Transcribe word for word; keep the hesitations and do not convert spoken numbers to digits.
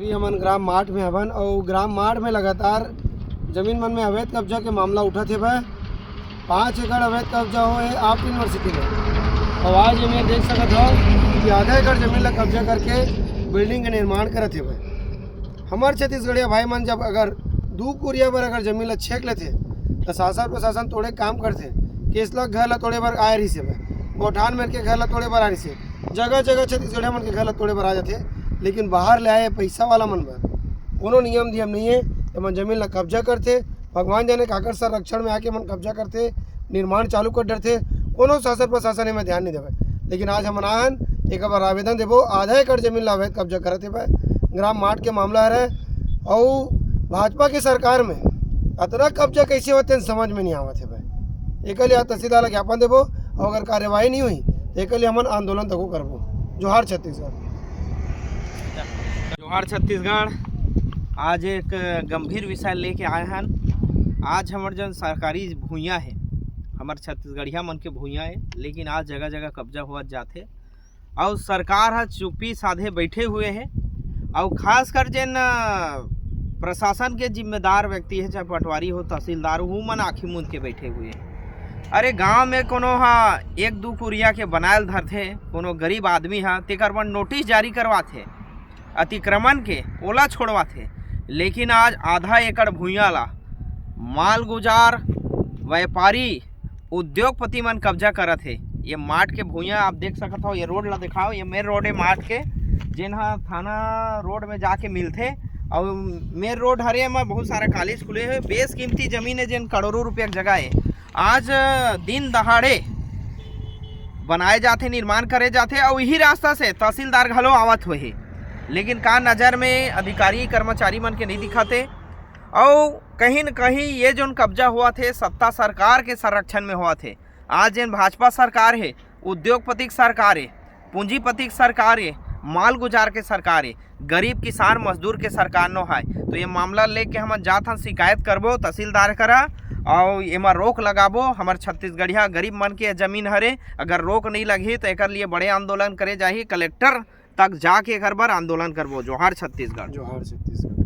अभी हमन ग्राम माठ में हवन अउ ग्राम माठ में लगातार जमीन मन में अवैध कब्जा के मामला उठत हेवय। पाँच एकड़ अवैध कब्जा होए हे आर्ट यूनिवर्सिटी में। अउ आज ये देख सकत हव कि आधा एकड़ जमीन ला कब्जा करके बिल्डिंग के निर्माण करत हेवय। हमर छत्तीसगढ़िया भाई मन जब अगर दू कुरिया बर अगर जमीन ला छेक लेथे, त शासन प्रशासन तोड़े काम करथे। केसला घर ला तोड़े बर आए रहिस हेवय, गौठान मेर के घर ला तोड़े बर आए रहिस हे, जगह जगह छत्तीसगढ़िया मन के घर ला तोड़े बर आ जाथे। लेकिन बाहर ले आए पैसा वाला मन बर कोनो नियम धियम नहीं है। एमन जमीन ला कब्जा करथे, भगवान जाने काकर संरक्षण में आके मन कब्जा करथे, निर्माण चालू कर डरथे। कोनो शासन प्रशासन एमा ध्यान नहीं देवे। लेकिन आज हमन आहन एक बार आवेदन देबो, आधा एकड़ जमीन ला अवैध कब्जा करत हेवय, ग्राम माठ के मामला हरे। अउ भाजपा के सरकार में अतना कब्जा कैसे होथे, समझ में नहीं आवत हेवय। एकर लिए आज तहसीलदार ला ज्ञापन देबो, अउ अगर कार्यवाही नहीं हुई, तो एकर लिए हमन आंदोलन तको करबो। जोहार छत्तीसगढ़। जोहार छत्तीसगढ़। आज एक गंभीर विषय लेके आए हन। आज हमर जौन सरकारी भुइयां हे, हमर छत्तीसगढ़िया मन के भुइयां हे, लेकिन आज जगह जगह कब्जा होवत जाथे। अउ सरकार ह चुप्पी साधे बैठे हुए हे। अउ खासकर जेन, अ, प्रशासन के जिम्मेदार व्यक्ति हे, चाहे पटवारी हो, तहसीलदार हो, वो मन आंखी मूंद के बैठे हुए हे। अरे, गांव में कोनो ह एक दू कुरिया के बनायल धरथे, कोनो गरीब आदमी ह, तेकर बर नोटिस जारी करवाथे अतिक्रमण के, ओला छोड़वाथे। लेकिन आज आधा एकड़ भुइयां ला मालगुजार, व्यापारी, उद्योगपति मन कब्जा करत हे। ये माठ के भुइयां आप देख सकत हव, ये रोड ला दिखाओ, ये मेन रोड हे माठ के, जेन ह थाना रोड में जाके मिलथे। अउ मेन रोड हरे, एमा बहुत सारा कॉलेज खुले हे, बेसकीमती जमीन हे, जेन करोड़ों रुपया के जगह हे। आज दिन दहाड़े बनाए जाथे, निर्माण करे जाथे, अउ इही रास्ता से तहसीलदार घलो आवत होही। लेकिन का नजर में अधिकारी कर्मचारी मन के नहीं दिखत हे? अउ कहीं न कहीं ये जोन कब्जा होवत हे, सत्ता सरकार के संरक्षण में होवत हे। आज जेन भाजपा सरकार हे, उद्योगपति के सरकार हे, पूंजीपति के सरकार हे, मालगुजार के सरकार हे, गरीब किसान मजदूर के सरकार नो हे। तो ये मामला लेके हमन जात हन, शिकायत करबो तहसीलदार करा, अउ एमा रोक लगाबो। हमर छत्तीसगढ़िया गरीब मन के जमीन हरे, अगर रोक नहीं लगही तो एकर लिए बड़े आंदोलन करे जाही, कलेक्टर तक जाके एकर बर आंदोलन करबो। जोहार छत्तीसगढ़। जोहार छत्तीसगढ़।